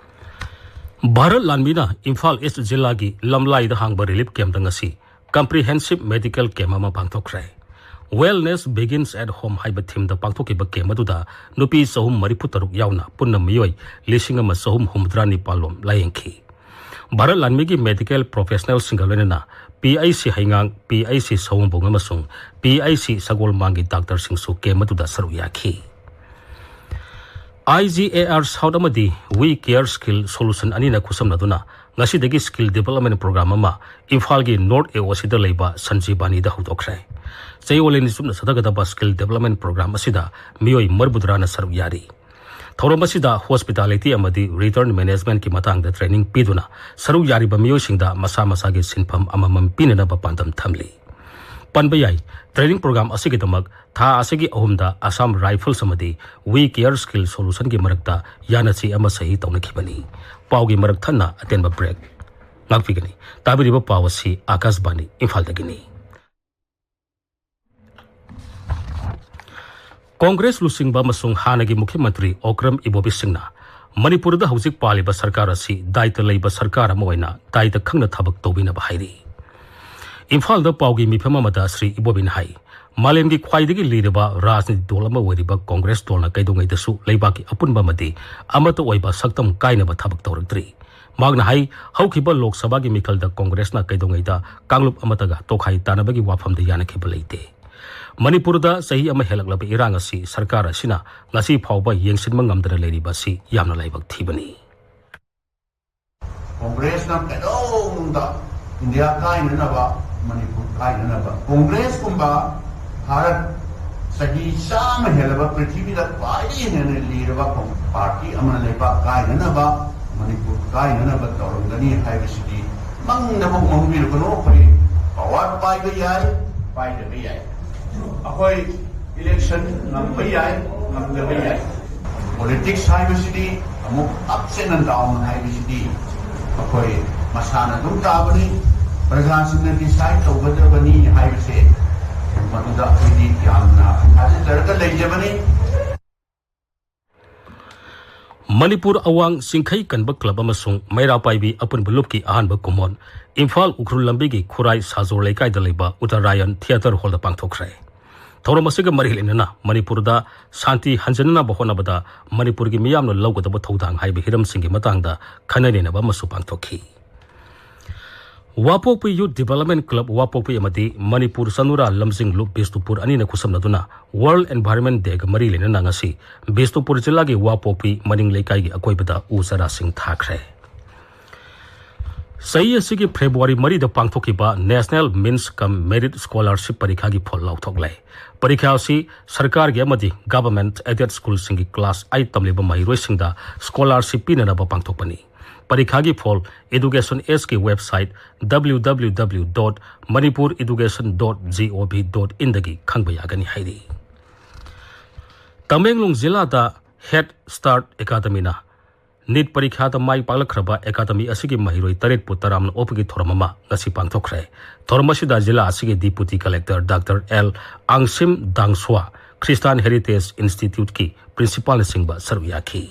ꯚꯥꯔꯠ ꯂꯥꯟꯃꯤꯅ ꯏꯝꯐꯥꯜ ꯏꯁ꯭ꯠ ꯖꯤꯂꯥꯒꯤ ꯂꯝꯂꯥꯏꯗ ꯍꯥꯡꯕ relief camp ꯇ ꯉꯁꯤ comprehensive medical camp ꯑꯃ ꯄꯥꯡꯊꯣꯛꯈ꯭ꯔꯦ꯫ Wellness begins at home ꯍꯥꯏꯕ theme ꯗ ꯄꯥꯡꯊꯣꯛꯈꯤꯕ camp ꯑꯗꯨꯗ ꯅꯨꯄꯤ ꯆꯍꯨꯝ ꯃꯔꯤꯐꯨ ꯇꯔꯨꯛ ꯌꯥꯎꯅ ꯄꯨꯟꯅ ꯃꯤꯑꯣꯏ ꯂꯤꯁꯤꯡ ꯑꯃ ꯆꯍꯨꯝ ꯍꯨꯝꯐꯨꯇꯔꯥ ꯅꯤꯄꯥꯜ ꯂꯣꯝ ꯂꯥꯌꯦꯡꯈꯤ꯫ ꯚꯥꯔꯠ ꯂꯥꯟꯃꯤꯒꯤ ꯃꯦꯗꯤꯀꯦꯜ ꯄ꯭ꯔꯣꯐꯦꯁꯅꯦꯜꯁꯤꯡꯒ ꯂꯣꯏꯅꯅ P H C ꯍꯩꯉꯥꯡ, P H C ꯁꯑꯣꯝꯕꯨꯡ ꯑꯃꯁꯨꯡ ꯄꯤ ꯑꯩꯆ ꯁꯤ ꯁꯒꯣꯜꯃꯥꯡꯒꯤ ꯗꯥꯛꯇꯔꯁꯤꯡꯁꯨ ꯀꯦꯝ ꯑꯗꯨꯗ ꯁꯔꯨꯛ ꯌꯥꯈꯤ꯫ ꯑꯥꯏ ꯖꯤ ꯑꯦ ꯑꯥꯔ ꯁꯥꯎꯠ ꯑꯃꯗꯤ ꯋꯤ ꯀꯦꯌꯔ ꯁ꯭ꯀꯤꯜ ꯁꯣꯂꯨꯁꯟ ꯑꯅꯤꯅ ꯈꯨꯠꯁꯝꯅꯗꯨꯅ ꯉꯁꯤꯗꯒꯤ ꯁ꯭ꯀꯤꯜ ꯗꯤꯕꯦꯂꯞꯃꯦꯟ ꯄ꯭ꯔꯣꯒ꯭ꯔꯥꯝ ꯑꯃ ꯏꯝꯐꯥꯜꯒꯤ ꯅꯣꯔꯠ ꯑꯦ ꯑꯣ ꯁꯤꯗ ꯂꯩꯕ ꯁꯟꯖꯤꯕꯥꯅꯤꯗ ꯍꯧꯗꯣꯛꯈ꯭ꯔꯦ꯫ ꯆꯌꯣꯜ ꯑꯅꯤ ꯆꯨꯞꯅ ꯆꯠꯊꯒꯗꯕ ꯁ꯭ꯀꯤꯜ ꯗꯤꯕꯦꯂꯞꯃꯦꯟ ꯄ꯭ꯔꯣꯒ꯭ꯔꯥꯝ ꯑꯁꯤꯗ ꯃꯤꯑꯣꯏ ꯃꯔꯤꯐꯨꯇꯔꯥꯅ ꯁꯔꯨꯛ ꯌꯥꯔꯤ꯫ ꯊꯧꯔꯝ ꯑꯁꯤꯗ ꯍꯣꯁꯄꯤꯇꯥꯂꯤꯇꯤ ꯑꯃꯗꯤ ꯔꯤꯇꯔꯟ ꯃꯦꯅꯦꯖꯃꯦꯟꯠꯀꯤ ꯃꯇꯥꯡꯗ ꯇ꯭ꯔꯦꯅꯤꯡ ꯄꯤꯗꯨꯅ ꯁꯔꯨꯛ ꯌꯥꯔꯤꯕ ꯃꯤꯑꯣꯏꯁꯤꯡꯗ ꯃꯁꯥ ꯃꯁꯥꯒꯤ ꯁꯤꯟꯐꯝ ꯑꯃꯃꯝ ꯄꯤꯅꯅꯕ ꯄꯥꯟꯗꯝ ꯊꯝꯂꯤ꯫ ꯄꯟꯕ ꯌꯥꯏ, ꯇ꯭ꯔꯦꯅꯤꯡ ꯄ꯭ꯔꯣꯒ꯭ꯔꯥꯝ ꯑꯁꯤꯒꯤꯗꯃꯛ ꯊꯥ ꯑꯁꯤꯒꯤ ꯑꯍꯨꯝꯗ ꯑꯁꯥꯝ ꯔꯥꯏꯐꯜꯁ ꯑꯃꯗꯤ ꯋꯤ ꯀꯦꯌꯔ ꯁ꯭ꯀꯤꯜ ꯁꯣꯂꯨꯁꯟꯒꯤ ꯃꯔꯛꯇ ꯌꯥꯅꯆꯦ ꯑꯃ ꯁꯍꯤ ꯇꯧꯅꯈꯤꯕꯅꯤ꯫ ꯄꯥꯎꯒꯤ ꯃꯔꯛ ꯊꯠꯅ ꯑꯇꯦꯟꯕ ꯕ꯭ꯔꯦꯛ ꯉꯥꯛꯄꯤꯒꯅꯤ꯫ ꯇꯥꯕꯤꯔꯤꯕ ꯄꯥꯎ ꯑꯁꯤ ꯑꯥꯀꯥꯁꯕꯥꯅꯤ ꯏꯝꯐꯥꯜꯗꯒꯤꯅꯤ꯫ ꯀꯣꯡꯒ꯭ꯔꯦꯁ ꯂꯨꯆꯤꯡꯕ ꯑꯃꯁꯨꯡ ꯍꯥꯟꯅꯒꯤ ꯃꯨꯈ꯭ꯌ ꯃꯟꯇ꯭ꯔꯤ ꯑꯣꯀ꯭ꯔꯝ ꯏꯕꯣꯕꯤ ꯁꯤꯡꯅ ꯃꯅꯤꯄꯨꯔꯗ ꯍꯧꯖꯤꯛ ꯄꯥꯜꯂꯤꯕ ꯁꯔꯀꯥꯔ ꯑꯁꯤ ꯗꯥꯏꯇ ꯂꯩꯕ ꯁꯔꯀꯥꯔ ꯑꯃ ꯑꯣꯏꯅ ꯗꯥꯏꯇ ꯈꯪꯅ ꯊꯕꯛ ꯇꯧꯕꯤꯅꯕ ꯍꯥꯏꯔꯤ꯫ ꯏꯝꯐꯥꯜꯗ ꯄꯥꯎꯒꯤ ꯃꯤꯐꯝ ꯑꯃꯗ ꯁ꯭ꯔꯤ ꯏꯕꯣꯕꯤꯅ ꯍꯥꯏ, ꯃꯥꯂꯦꯝꯒꯤ ꯈ꯭ꯋꯥꯏꯗꯒꯤ ꯂꯤꯔꯕ ꯔꯥꯖꯅꯤꯇꯤ ꯗꯣꯜ ꯑꯃ ꯑꯣꯏꯔꯤꯕ ꯀꯣꯡꯒ꯭ꯔꯦꯁ ꯗꯣꯜꯅ ꯀꯩꯗꯧꯉꯩꯗꯁꯨ ꯂꯩꯕꯥꯛꯀꯤ ꯑꯄꯨꯟꯕ ꯑꯃꯗꯤ ꯑꯃꯠꯇ ꯑꯣꯏꯕ ꯁꯛꯇꯝ ꯀꯥꯏꯅꯕ ꯊꯕꯛ ꯇꯧꯔꯛꯇ꯭ꯔꯤ꯫ ꯃꯍꯥꯛꯅ ꯍꯥꯏ, ꯍꯧꯈꯤꯕ ꯂꯣꯛ ꯁꯚꯥꯒꯤ ꯃꯤꯈꯜꯗ ꯀꯣꯡꯒ꯭ꯔꯦꯁꯅ ꯀꯩꯗꯧꯉꯩꯗ ꯀꯥꯡꯂꯨꯞ ꯑꯃꯠꯇꯒ ꯇꯣꯈꯥꯏ ꯇꯥꯅꯕꯒꯤ ꯋꯥꯐꯝꯗ ꯌꯥꯅꯈꯤꯕ ꯂꯩꯇꯦ꯫ ꯃꯅꯤꯄꯨꯔꯗ ꯆꯍꯤ ꯑꯃ ꯍꯦꯜꯂꯛꯂꯕ ꯏꯔꯥꯡ ꯑꯁꯤ ꯁꯔꯀꯥꯔ ꯑꯁꯤꯅ ꯉꯁꯤ ꯐꯥꯎꯕ ꯌꯦꯡꯁꯤꯟꯕ ꯉꯝꯗꯅ ꯂꯩꯔꯤꯕ ꯑꯁꯤ ꯌꯥꯝꯅ ꯂꯥꯏꯕꯛ ꯊꯤꯕꯅꯤ꯫ ꯀꯣꯡꯒ꯭ꯔꯦꯁꯅ ꯀꯩꯗꯧꯅꯨꯡꯗ ꯏꯟꯗꯤꯌꯥ ꯀꯥꯏꯅꯅꯕ, ꯃꯅꯤꯄꯨꯔ ꯀꯥꯏꯅꯅꯕ, ꯀꯣꯡꯒ꯭ꯔꯦꯁꯀꯨꯝꯕ ꯚꯥꯔꯠ ꯆꯍꯤ ꯆꯥꯝꯃ ꯍꯦꯜꯂꯕ ꯄ꯭ꯔꯤꯊꯤꯕꯤꯗ ꯈ꯭ꯋꯥꯏꯗꯒꯤ ꯍꯦꯟꯅ ꯂꯤꯔꯕ ꯄꯥꯔꯇꯤ ꯑꯃꯅ ꯂꯩꯕꯥꯛ ꯀꯥꯏꯅꯅꯕ, ꯃꯅꯤꯄꯨꯔ ꯀꯥꯏꯅꯅꯕ ꯇꯧꯔꯝꯒꯅꯤ ꯍꯥꯏꯕꯁꯤꯗꯤ ꯃꯪꯗꯐꯥꯎ ꯃꯪꯕꯤꯔꯨꯒꯅꯨ꯫ ꯑꯩꯈꯣꯏ ꯄꯋꯥꯔ ꯄꯥꯏꯕ ꯌꯥꯏ, ꯄꯥꯏꯗꯕ ꯌꯥꯏ꯫ ꯑꯩꯈꯣꯏ ꯏꯂꯦꯛꯁꯟ ꯉꯝꯕ ꯌꯥꯏ, ꯉꯝꯗꯕ ꯌꯥꯏ꯫ ꯄꯣꯂꯤꯇꯤꯛꯁ ꯍꯥꯏꯕꯁꯤꯗꯤ ꯑꯃꯨꯛ ups and down ꯍꯥꯏꯕꯁꯤꯗꯤ ꯑꯩꯈꯣꯏ ꯃꯁꯥꯅ ꯑꯗꯨꯝ ꯇꯥꯕꯅꯤ꯫ ꯄ꯭ꯔꯖꯥꯁꯤꯡꯅ ꯗꯤꯁꯥꯏꯠ ꯇꯧꯒꯗꯕꯅꯤ ꯍꯥꯏꯕꯁꯦ ꯃꯗꯨꯗ ꯑꯩꯈꯣꯏꯗꯤ ꯌꯥꯝꯅ ꯊꯥꯖꯖꯔꯒ ꯂꯩꯖꯕꯅꯤ꯫ ꯃꯅꯤꯄꯨꯔ ꯑꯋꯥꯡ ꯆꯤꯡꯈꯩ ꯀꯟꯕ ꯀ꯭ꯂꯕ ꯑꯃꯁꯨꯡ ꯃꯩꯔꯥ ꯄꯥꯏꯕꯤ ꯑꯄꯨꯟꯕ ꯂꯨꯞꯀꯤ ꯑꯍꯥꯟꯕ ꯀꯨꯝꯑꯣꯟ ꯏꯝꯐꯥꯜ ꯎꯈ꯭ꯔꯨꯜ ꯂꯝꯕꯤꯒꯤ ꯈꯨꯔꯥꯏ ꯁꯥꯖꯣꯔ ꯂꯩꯀꯥꯏꯗ ꯂꯩꯕ ꯎꯇꯔꯥꯌꯟ ꯊꯤꯌꯦꯇꯔ ꯍꯣꯜꯗ ꯄꯥꯡꯊꯣꯛꯈ꯭ꯔꯦ꯫ ꯊꯧꯔꯝ ꯑꯁꯤꯒ ꯃꯔꯤ ꯂꯩꯅꯅ ꯃꯅꯤꯄꯨꯔꯗ ꯁꯥꯟꯇꯤ ꯍꯟꯖꯤꯟꯅꯕ ꯍꯣꯠꯅꯕꯗ ꯃꯅꯤꯄꯨꯔꯒꯤ ꯃꯤꯌꯥꯝꯅ ꯂꯧꯒꯗꯕ ꯊꯧꯗꯥꯡ ꯍꯥꯏꯕ ꯍꯤꯔꯝꯁꯤꯡꯒꯤ ꯃꯇꯥꯡꯗ ꯈꯟꯅ ꯅꯩꯅꯕ ꯑꯃꯁꯨ ꯄꯥꯡꯊꯣꯛꯈꯤ꯫ ꯋꯥꯄꯣꯛꯄꯤ ꯌꯨꯠ ꯗꯤꯕꯦꯂꯞꯃꯦꯟ ꯀ꯭ꯂꯕ ꯋꯥꯄꯣꯛꯄꯤ ꯑꯃꯗꯤ ꯃꯅꯤꯄꯨꯔ ꯆꯅꯨꯔꯥ ꯂꯝꯖꯤꯡꯂꯨꯞ ꯕꯤꯁꯅꯨꯄꯨꯔ ꯑꯅꯤꯅ ꯈꯨꯠꯁꯝꯅꯗꯨꯅ ꯋꯥꯔꯜ ꯑꯦꯟꯚꯥꯏꯔꯟꯃꯦꯟ ꯗꯦꯒ ꯃꯔꯤ ꯂꯩꯅꯅ ꯉꯁꯤ ꯕꯤꯁꯅꯨꯄꯨꯔ ꯖꯤꯂꯥꯒꯤ ꯋꯥꯄꯣꯛꯄꯤ ꯃꯅꯤꯡ ꯂꯩꯀꯥꯏꯒꯤ ꯑꯀꯣꯏꯕꯗ ꯎ ꯆꯥꯔꯥꯁꯤꯡ ꯊꯥꯈ꯭ꯔꯦ꯫ ꯆꯍꯤ ꯑꯁꯤꯒꯤ ꯐꯦꯕ꯭ꯔꯨꯋꯥꯔꯤ ꯃꯔꯤꯗ ꯄꯥꯡꯊꯣꯛꯈꯤꯕ national means cum merit scholarship ꯄꯔꯤꯈꯥꯒꯤ ꯐꯣꯜ ꯂꯥꯎꯊꯣꯛꯂꯦ꯫ ꯄꯔꯤꯈꯥ ꯑꯁꯤ ꯁꯔꯀꯥꯔꯒꯤ ꯑꯃꯗꯤ ꯒꯚꯔꯟꯃꯦꯟꯠ ꯑꯦꯗꯦꯗ ꯁ꯭ꯀꯨꯜꯁꯤꯡꯒꯤ ꯀ꯭ꯂꯥꯁ ꯑꯩꯠ ꯇꯝꯂꯤꯕ ꯃꯍꯩꯔꯣꯏꯁꯤꯡꯗ ꯁ꯭ꯀꯣꯂꯥꯔꯁꯤꯞ ꯄꯤꯅꯅꯕ ꯄꯥꯡꯊꯣꯛꯄꯅꯤ꯫ ꯄꯔꯤꯈꯥꯒꯤ ꯐꯣꯜ ꯏꯗꯨꯀꯦꯁꯟ ꯑꯦꯖꯀꯤ website W W W dot manipur education dot gov dot in ꯗꯒꯤ ꯈꯪꯕ ꯌꯥꯒꯅꯤ ꯍꯥꯏꯔꯤ꯫ ꯇꯃꯦꯡꯂꯣꯡ ꯖꯤꯂꯥꯗ ꯍꯦꯗ ꯁ꯭ꯇꯥꯔꯠ ꯑꯦꯀꯥꯗꯃꯤꯅ ꯅꯤꯠ ꯄꯔꯤꯈꯥꯗ ꯃꯥꯏ ꯄꯥꯛꯂꯛꯈ꯭ꯔꯕ ꯑꯦꯀꯥꯗꯃꯤ ꯑꯁꯤꯒꯤ ꯃꯍꯩꯔꯣꯏ ꯇꯔꯦꯠꯄꯨ ꯇꯔꯥꯝꯅ ꯑꯣꯛꯄꯒꯤ ꯊꯧꯔꯝ ꯑꯃ ꯉꯁꯤ ꯄꯥꯡꯊꯣꯛꯈ꯭ꯔꯦ꯫ ꯊꯧꯔꯝ ꯑꯁꯤꯗ ꯖꯤꯂꯥ ꯑꯁꯤꯒꯤ deputy collector doctor L Angshim Dangshawa, Christian heritage ꯏꯟꯁꯇꯤꯇ꯭ꯌꯨꯠꯀꯤ ꯄ꯭ꯔꯤꯟꯁꯤꯄꯥꯜꯅꯆꯤꯡꯕ ꯁꯔꯨꯛ ꯌꯥꯈꯤ꯫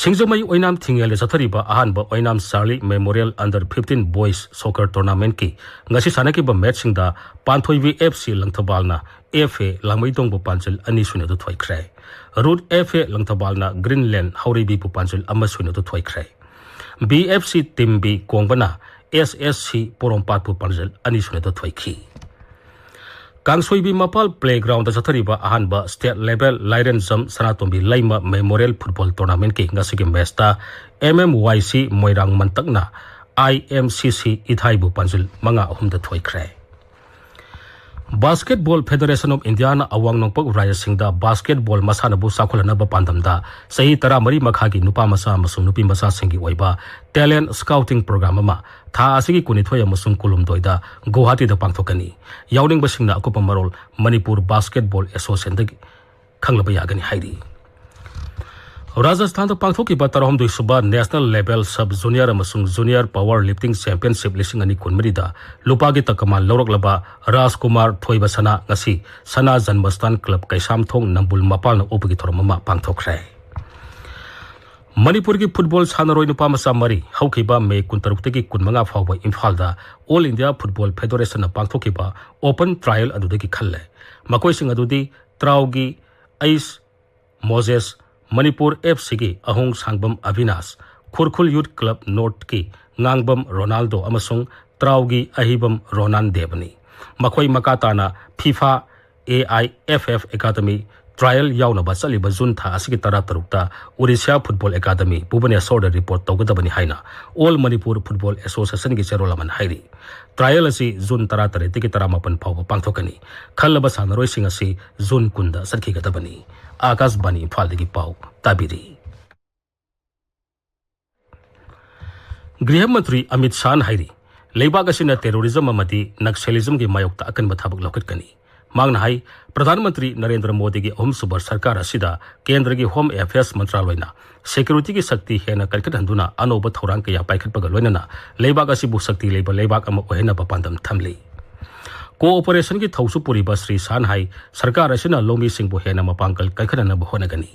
ꯁꯤꯡꯖꯃꯩ ꯑꯣꯏꯅꯥꯝ ꯊꯤꯡꯉꯦꯜꯗ ꯆꯠꯊꯔꯤꯕ ꯑꯍꯥꯟꯕ ꯑꯣꯏꯅꯥꯝ Charlie memorial under fifteen boys soccer ꯇꯣꯔꯅꯥꯃꯦꯟꯠꯀꯤ ꯉꯁꯤ ꯁꯥꯟꯅꯈꯤꯕ ꯃꯦꯠꯁꯁꯤꯡꯗ ꯄꯥꯟꯊꯣꯏꯕꯤ ꯑꯦꯐ ꯁꯤ ꯂꯪꯊꯕꯥꯜꯅ ꯑꯦꯐ ꯑꯦ ꯂꯥꯡꯃꯩꯗꯣꯡꯕꯨ ꯄꯥꯟꯖꯜ ꯑꯅꯤ ꯁꯣꯏꯅꯗ ꯊꯣꯏꯈ꯭ꯔꯦ꯫ ꯔꯨꯠ ꯑꯦꯐ ꯑꯦ ꯂꯪꯊꯕꯥꯜꯅ ꯒ꯭ꯔꯤꯟꯂꯦꯟ ꯍꯧꯔꯩꯕꯤꯕꯨ ꯄꯥꯟꯖꯜ ꯑꯃ ꯁꯣꯏꯅꯗ ꯊꯣꯏꯈ꯭ꯔꯦ꯫ B F C team B ꯀꯣꯡꯕꯅ ꯑꯦꯁ ꯑꯦꯁ ꯁꯤ ꯄꯣꯔꯣꯝꯄꯥꯠꯄꯨ ꯄꯥꯟꯖꯜ ꯑꯅꯤ ꯁꯣꯏꯅꯗ ꯊꯣꯏꯈꯤ꯫ ꯀꯥꯡꯁꯣꯏꯕꯤ ꯃꯄꯥꯜ ꯄ꯭ꯂꯦꯒ꯭ꯔꯥꯎꯟꯗ ꯆꯠꯊꯔꯤꯕ ꯑꯍꯥꯟꯕ ꯁ꯭ꯇꯦꯠ ꯂꯦꯚꯦꯜ ꯂꯥꯏꯔꯦꯟꯖꯝ ꯁꯅꯥꯇꯣꯝꯕꯤ ꯂꯩꯃ ꯃꯦꯃꯣꯔꯤꯌꯦꯜ ꯐꯨꯠꯕꯣꯜ ꯇꯣꯔꯅꯥꯃꯦꯟꯠꯀꯤ ꯉꯁꯤꯒꯤ ꯃꯦꯠꯁꯇ ꯑꯦꯝ ꯑꯦꯝ ꯋꯥꯏ ꯁꯤ ꯃꯣꯏꯔꯥꯡ ꯃꯟꯇꯛꯅ ꯑꯥꯏ ꯑꯦꯝ ꯁꯤ ꯁꯤ ꯏꯊꯥꯏꯕꯨ ꯄꯥꯟꯖꯤꯜ ꯃꯉꯥ ꯑꯍꯨꯝꯗ ꯊꯣꯏꯈ꯭ꯔꯦ꯫ ꯕꯥꯁꯀꯦꯠꯕꯣꯜ ꯐꯦꯗꯔꯦꯁꯟ ꯑꯣꯐ ꯏꯟꯗꯤꯌꯥꯅ ꯑꯋꯥꯡ ꯅꯣꯡꯄꯣꯛ ꯔꯥꯖ꯭ꯌꯁꯤꯡꯗ ꯕꯥꯁꯀꯦꯠꯕꯣꯜ ꯃꯁꯥꯟꯅꯕꯨ ꯆꯥꯎꯈꯠꯍꯟꯅꯕ ꯄꯥꯟꯗꯝꯗ ꯆꯍꯤ ꯇꯔꯥꯃꯔꯤ ꯃꯈꯥꯒꯤ ꯅꯨꯄꯥ ꯃꯆꯥ ꯑꯃꯁꯨꯡ ꯅꯨꯄꯤ ꯃꯆꯥꯁꯤꯡꯒꯤ ꯑꯣꯏꯕ ꯇꯦꯂꯦꯟꯠ ꯁ꯭ꯀꯥꯎꯇꯤꯡ ꯄ꯭ꯔꯣꯒ꯭ꯔꯥꯝ ꯑꯃ ꯊꯥ ꯑꯁꯤꯒꯤ ꯀꯨꯟꯅꯤꯊꯣꯏ ꯑꯃꯁꯨꯡ ꯀꯨꯟꯍꯨꯝꯗꯣꯏꯗ ꯒꯨꯋꯥꯍꯥꯇꯤꯗ ꯄꯥꯡꯊꯣꯛꯀꯅꯤ꯫ ꯌꯥꯎꯅꯤꯡꯕꯁꯤꯡꯅ ꯑꯀꯨꯞꯄ ꯃꯔꯣꯜ ꯃꯅꯤꯄꯨꯔ ꯕꯥꯁꯀꯦꯠꯕꯣꯜ ꯑꯦꯁꯣꯁꯤꯌꯦꯁꯟꯗꯒꯤ ꯈꯪꯂꯕ ꯌꯥꯒꯅꯤ ꯍꯥꯏꯔꯤ꯫ ꯔꯥꯖꯁꯊꯥꯟꯗ ꯄꯥꯡꯊꯣꯛꯈꯤꯕ ꯇꯔꯥꯍꯨꯝꯗꯣꯏ ꯁꯨꯕ ꯅꯦꯁꯅꯦꯜ ꯂꯦꯚꯦꯜ ꯁꯕ ꯖꯨꯅꯤꯌꯔ ꯑꯃꯁꯨꯡ ꯖꯨꯅꯤꯌꯔ ꯄꯥꯋꯔ ꯂꯤꯐꯇꯤꯡ ꯆꯦꯝꯄꯤꯌꯟꯁꯤꯞ ꯂꯤꯁꯤꯡ ꯑꯅꯤ ꯀꯨꯟꯃꯔꯤꯗ ꯂꯨꯄꯥꯒꯤ ꯇꯀꯃꯥꯟ ꯂꯧꯔꯛꯂꯕ ꯔꯥꯖꯀꯨꯃꯥꯔ ꯊꯣꯏꯕꯁꯅꯥ ꯉꯁꯤ ꯁꯅꯥ ꯖꯟꯃꯁꯊꯥꯟ ꯀ꯭ꯂꯕ ꯀꯩꯁꯥꯝꯊꯣꯡ ꯅꯝꯕꯨꯜ ꯃꯄꯥꯜꯅ ꯑꯣꯛꯄꯒꯤ ꯊꯧꯔꯝ ꯑꯃ ꯄꯥꯡꯊꯣꯛꯈ꯭ꯔꯦ꯫ ꯃꯅꯤꯄꯨꯔꯒꯤ ꯐꯨꯠꯕꯣꯜ ꯁꯥꯟꯅꯔꯣꯏ ꯅꯨꯄꯥ ꯃꯆꯥ ꯃꯔꯤ ꯍꯧꯈꯤꯕ ꯃꯦ ꯀꯨꯟꯇꯔꯨꯛꯇꯒꯤ ꯀꯨꯟꯃꯉꯥ ꯐꯥꯎꯕ ꯏꯝꯐꯥꯜꯗ ꯑꯣꯜ ꯏꯟꯗꯤꯌꯥ ꯐꯨꯠꯕꯣꯜ ꯐꯦꯗꯔꯦꯁꯟꯅ ꯄꯥꯡꯊꯣꯛꯈꯤꯕ ꯑꯣꯄꯟ ꯇ꯭ꯔꯥꯌꯦꯜ ꯑꯗꯨꯗꯒꯤ ꯈꯜꯂꯦ꯫ ꯃꯈꯣꯏꯁꯤꯡ ꯑꯗꯨꯗꯤ ꯇ꯭ꯔꯥꯎꯒꯤ ꯑꯩꯁ ꯃꯣꯖꯦꯁ, ꯃꯅꯤꯄꯨꯔ ꯑꯦꯐ ꯁꯤꯒꯤ ꯑꯍꯣꯡ ꯁꯥꯡꯕꯝ ꯑꯕꯤꯅꯥꯁ, ꯈꯨꯔꯈꯨꯜ ꯌꯨꯠ ꯀ꯭ꯂꯕ ꯅꯣꯔꯠꯀꯤ ꯉꯥꯡꯕꯝ ꯔꯣꯅꯥꯜꯗꯣ ꯑꯃꯁꯨꯡ ꯇ꯭ꯔꯥꯎꯒꯤ ꯑꯍꯤꯕꯝ ꯔꯣꯅꯥꯟ ꯗꯦꯕꯅꯤ꯫ ꯃꯈꯣꯏ ꯃꯈꯥ ꯇꯥꯅ FIFA AIFF Academy trial ꯌꯥꯎꯅꯕ ꯆꯠꯂꯤꯕ ꯖꯨꯟ ꯊꯥ ꯑꯁꯤꯒꯤ ꯇꯔꯥꯇꯔꯨꯛꯇ ꯑꯣꯔꯤꯁꯥ ꯐꯨꯠꯕꯣꯜ ꯑꯦꯀꯥꯗꯃꯤ ꯚꯨꯕꯅꯦꯁꯣꯔꯗ ꯔꯤꯄꯣꯔꯠ ꯇꯧꯒꯗꯕꯅꯤ ꯍꯥꯏꯅ All Manipur Football Associationꯒꯤ ꯆꯦꯔꯣꯜ ꯑꯃꯅ ꯍꯥꯏꯔꯤ꯫ Trial ꯑꯁꯤ ꯖꯨꯟ ꯇꯔꯥꯇꯔꯦꯠꯇꯒꯤ ꯇꯔꯥꯃꯥꯄꯟ ꯐꯥꯎꯕ ꯄꯥꯡꯊꯣꯛꯀꯅꯤ꯫ ꯈꯜꯂꯕ ꯁꯥꯟꯅꯔꯣꯏꯁꯤꯡ ꯑꯁꯤ ꯖꯨꯟ ꯀꯨꯟꯗ ꯆꯠꯈꯤꯒꯗꯕꯅꯤ꯫ ꯑꯥꯀꯥꯁꯕꯥꯅꯤ ꯏꯝꯐꯥꯜꯗꯒꯤ ꯄꯥꯎ ꯇꯥꯕꯤꯔꯤ꯫ ꯒ꯭ꯔꯤꯍ ꯃꯟꯇ꯭ꯔꯤ ꯑꯃꯤꯠ ꯁꯥꯍꯅ ꯍꯥꯏꯔꯤ, ꯂꯩꯕꯥꯛ ꯑꯁꯤꯅ terrorism ꯑꯃꯗꯤ Naxalismꯒꯤ ꯃꯥꯌꯣꯛꯇ ꯑꯀꯟꯕ ꯊꯕꯛ ꯂꯧꯈꯠꯀꯅꯤ꯫ ꯃꯍꯥꯛꯅ ꯍꯥꯏ, ꯄ꯭ꯔꯙꯥꯟ ꯃꯟꯇ꯭ꯔꯤ ꯅꯔꯦꯟꯗ꯭ꯔ ꯃꯣꯗꯤꯒꯤ ꯑꯍꯨꯝꯁꯨꯕ ꯁꯔꯀꯥꯔ ꯑꯁꯤꯗ ꯀꯦꯟꯗ꯭ꯔꯒꯤ Home Affairs ꯃꯟꯇ꯭ꯔꯥꯂꯣꯏꯅ securityꯒꯤ ꯁꯛꯇꯤ ꯍꯦꯟꯅ ꯀꯟꯈꯠꯍꯟꯗꯨꯅ ꯑꯅꯧꯕ ꯊꯧꯔꯥꯡ ꯀꯌꯥ ꯄꯥꯏꯈꯠꯄꯒ ꯂꯣꯏꯅꯅ ꯂꯩꯕꯥꯛ ꯑꯁꯤꯕꯨ ꯁꯛꯇꯤ ꯂꯩꯕ ꯂꯩꯕꯥꯛ ꯑꯃ ꯑꯣꯏꯍꯟꯅꯕ ꯄꯥꯟꯗꯝ ꯊꯝꯂꯤ꯫ Co-operationꯒꯤ ꯊꯧꯁꯨ ꯄꯨꯔꯤꯕ ꯁ꯭ꯔꯤ ꯁꯥꯍꯅ ꯍꯥꯏ, ꯁꯔꯀꯥꯔ ꯑꯁꯤꯅ ꯂꯧꯃꯤꯁꯤꯡꯕꯨ ꯍꯦꯟꯅ ꯃꯄꯥꯡꯒꯜ ꯀꯟꯈꯠꯍꯟꯅꯕ ꯍꯣꯠꯅꯒꯅꯤ꯫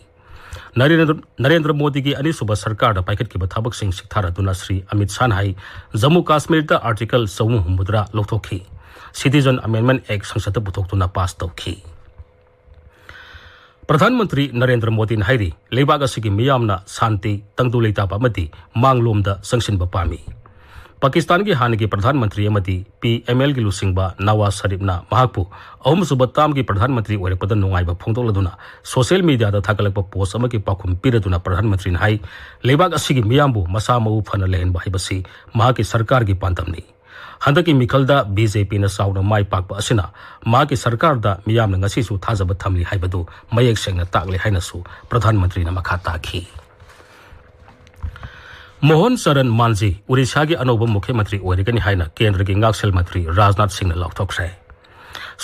ꯅꯔꯦꯟꯗ꯭ꯔ, ꯅꯔꯦꯟꯗ꯭ꯔ ꯃꯣꯗꯤꯒꯤ ꯑꯅꯤꯁꯨꯕ ꯁꯔꯀꯥꯔꯗ ꯄꯥꯏꯈꯠꯈꯤꯕ ꯊꯕꯛꯁꯤꯡ ꯁꯤꯊꯥꯔꯗꯨꯅ ꯁ꯭ꯔꯤ ꯑꯃꯤꯠ ꯁꯥꯍꯅ ꯍꯥꯏ, ꯖꯝꯃꯨ ꯀꯥꯁꯃꯤꯔꯗ Article ꯆꯍꯨꯝ ꯍꯨꯝꯐꯨꯇꯔꯥ ꯂꯧꯊꯣꯛꯈꯤ꯫ Citizen Amendment Act ꯁꯪꯁꯠꯇ ꯄꯨꯊꯣꯛꯇꯨꯅ ꯄꯥꯁ ꯇꯧꯈꯤ꯫ ꯄ꯭ꯔꯙꯥꯟ ꯃꯟꯇ꯭ꯔꯤ ꯅꯔꯦꯟꯗ꯭ꯔ ꯃꯣꯗꯤꯅ ꯍꯥꯏꯔꯤ, ꯂꯩꯕꯥꯛ ꯑꯁꯤꯒꯤ ꯃꯤꯌꯥꯝꯅ ꯁꯥꯟꯇꯤ, ꯇꯪꯗꯨ ꯂꯩꯇꯥꯕ ꯑꯃꯗꯤ ꯃꯥꯡꯂꯣꯝꯗ ꯆꯪꯁꯤꯟꯕ ꯄꯥꯝꯃꯤ꯫ ꯄꯥꯀꯤꯁꯇꯥꯟꯒꯤ ꯍꯥꯟꯅꯒꯤ ꯄ꯭ꯔꯙꯥꯟ ꯃꯟꯇ꯭ꯔꯤ ꯑꯃꯗꯤ P M Lꯒꯤ ꯂꯨꯆꯤꯡꯕ ꯅꯋꯥꯖ ꯁꯔꯤꯐꯅ ꯃꯍꯥꯛꯄꯨ ꯑꯍꯨꯝꯁꯨꯕ ꯇꯥꯝꯒꯤ ꯄ꯭ꯔꯙꯥꯟ ꯃꯟꯇ꯭ꯔꯤ ꯑꯣꯏꯔꯛꯄꯗ ꯅꯨꯡꯉꯥꯏꯕ ꯐꯣꯡꯗꯣꯛꯂꯗꯨꯅ social mediaꯗ ꯊꯥꯒꯠꯂꯛꯄ post ꯑꯃꯒꯤ ꯄꯥꯎꯈꯨꯝ ꯄꯤꯔꯗꯨꯅ ꯄ꯭ꯔꯙꯥꯟ ꯃꯟꯇ꯭ꯔꯤꯅ ꯍꯥꯏ, ꯂꯩꯕꯥꯛ ꯑꯁꯤꯒꯤ ꯃꯤꯌꯥꯝꯕꯨ ꯃꯁꯥ ꯃꯎ ꯐꯅ ꯂꯩꯍꯟꯕ ꯍꯥꯏꯕꯁꯤ ꯃꯍꯥꯛꯀꯤ ꯁꯔꯀꯥꯔꯒꯤ ꯄꯥꯟꯗꯝꯅꯤ꯫ ꯍꯟꯗꯛꯀꯤ ꯃꯤꯈꯜꯗ BJPꯅ ꯆꯥꯎꯅ ꯃꯥꯏ ꯄꯥꯛꯄ ꯑꯁꯤꯅ ꯃꯍꯥꯛꯀꯤ ꯁꯔꯀꯥꯔꯗ ꯃꯤꯌꯥꯝꯅ ꯉꯁꯤꯁꯨ ꯊꯥꯖꯕ ꯊꯝꯂꯤ ꯍꯥꯏꯕꯗꯨ ꯃꯌꯦꯛ ꯁꯦꯡꯅ ꯇꯥꯛꯂꯦ ꯍꯥꯏꯅꯁꯨ ꯄ꯭ꯔꯙꯥꯟ ꯃꯟꯇ꯭ꯔꯤꯅ ꯃꯈꯥ ꯇꯥꯈꯤ꯫ ꯃꯣꯍꯟ ꯆꯔꯟ ꯃꯥꯟꯖꯤ ꯑꯣꯔꯤꯁꯥꯒꯤ ꯑꯅꯧꯕ ꯃꯨꯈ꯭ꯌ ꯃꯟꯇ꯭ꯔꯤ ꯑꯣꯏꯔꯒꯅꯤ ꯍꯥꯏꯅ ꯀꯦꯟꯗ꯭ꯔꯒꯤ ꯉꯥꯛꯁꯦꯜ ꯃꯟꯇ꯭ꯔꯤ ꯔꯥꯖꯅꯥꯊ ꯁꯤꯡꯅ ꯂꯥꯎꯊꯣꯛꯈ꯭ꯔꯦ꯫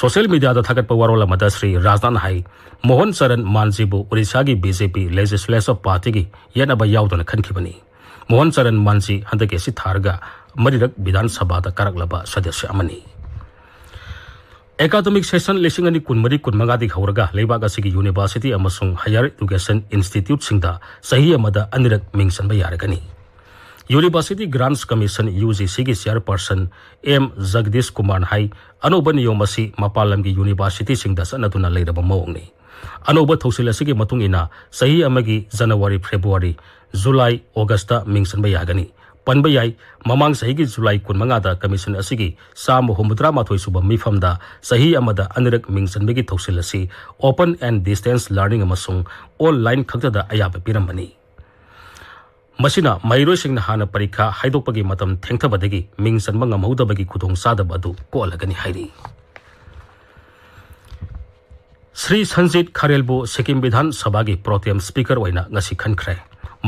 Social mediaꯗ ꯊꯥꯒꯠꯄ ꯋꯥꯔꯣꯜ ꯑꯃꯗ ꯁ꯭ꯔꯤ ꯔꯥꯖꯅꯥꯊꯅ ꯍꯥꯏ, ꯃꯣꯍꯟ ꯆꯔꯟ ꯃꯥꯟꯖꯤꯕꯨ ꯑꯣꯔꯤꯁꯥꯒꯤ BJP Legislature Partyꯒꯤ ꯌꯦꯠꯅꯕ ꯌꯥꯎꯗꯅ ꯈꯟꯈꯤꯕꯅꯤ꯫ ꯃꯣꯍꯟ ꯆꯔꯟ ꯃꯥꯟꯖꯤ ꯍꯟꯗꯛꯀꯤ ꯑꯁꯤ ꯊꯥꯔꯒ ꯃꯔꯤꯔꯛ ꯕꯤꯙꯥꯟ ꯁꯚꯥꯗ ꯀꯥꯔꯛꯂꯕ ꯁꯗꯁ꯭ꯌ ꯑꯃꯅꯤ꯫ Academic session ꯂꯤꯁꯤꯡ ꯑꯅꯤ ꯀꯨꯟꯃꯔꯤ ꯀꯨꯟꯃꯉꯥꯗꯒꯤ ꯍꯧꯔꯒ ꯂꯩꯕꯥꯛ ꯑꯁꯤꯒꯤ university ꯑꯃꯁꯨꯡ higher education instituteꯁꯤꯡꯗ ꯆꯍꯤ ꯑꯃꯗ ꯑꯅꯤꯔꯛ ꯃꯤꯡ ꯆꯟꯕ ꯌꯥꯔꯒꯅꯤ꯫ University Grants Commission, UGCꯒꯤ chairperson M Jagdish ꯀꯨꯃꯥꯔꯅ ꯍꯥꯏ, ꯑꯅꯧꯕ ꯅꯤꯌꯣꯝ ꯑꯁꯤ ꯃꯄꯥꯟ ꯂꯝꯒꯤ universityꯁꯤꯡꯗ ꯆꯠꯅꯗꯨꯅ ꯂꯩꯔꯕ ꯃꯑꯣꯡꯅꯤ꯫ ꯑꯅꯧꯕ ꯊꯧꯁꯤꯜ ꯑꯁꯤꯒꯤ ꯃꯇꯨꯡ ꯏꯟꯅ ꯆꯍꯤ ꯑꯃꯒꯤ January, February, July, Augustꯇ ꯃꯤꯡ ꯆꯟꯕ ꯌꯥꯒꯅꯤ꯫ ꯄꯟꯕ ꯌꯥꯏ꯫ ꯃꯃꯥꯡ ꯆꯍꯤꯒꯤ ꯖꯨꯂꯥꯏ ꯀꯨꯟꯃꯉꯥꯗ commission ꯑꯁꯤꯒꯤ ꯆꯥꯝꯃ ꯍꯨꯝꯐꯨꯇꯔꯥ ꯃꯥꯊꯣꯏ ꯁꯨꯕ ꯃꯤꯐꯝꯗ ꯆꯍꯤ ꯑꯃꯗ ꯑꯅꯤꯔꯛ ꯃꯤꯡ ꯆꯟꯕꯒꯤ ꯊꯧꯁꯤꯜ ꯑꯁꯤ open and distance learning ꯑꯃꯁꯨꯡ online ꯈꯛꯇꯗ ꯑꯌꯥꯕ ꯄꯤꯔꯝꯕꯅꯤ꯫ ꯃꯁꯤꯅ ꯃꯍꯩꯔꯣꯏꯁꯤꯡꯅ ꯍꯥꯟꯅ ꯄꯔꯤꯈꯥ ꯍꯥꯏꯗꯣꯛꯄꯒꯤ ꯃꯇꯝ ꯊꯦꯡꯊꯕꯗꯒꯤ ꯃꯤꯡ ꯆꯟꯕ ꯉꯝꯍꯧꯗꯕꯒꯤ ꯈꯨꯗꯣꯡꯆꯥꯗꯕ ꯑꯗꯨ ꯀꯣꯛꯍꯜꯂꯒꯅꯤ ꯍꯥꯏꯔꯤ꯫ ꯁ꯭ꯔꯤ ꯁꯟꯖꯤꯠ ꯈꯔꯦꯜꯕꯨ ꯁꯤꯛꯀꯤꯝ ꯕꯤꯙꯥꯟ ꯁꯚꯥꯒꯤ pro tem speaker ꯑꯣꯏꯅ ꯉꯁꯤ ꯈꯟꯈ꯭ꯔꯦ꯫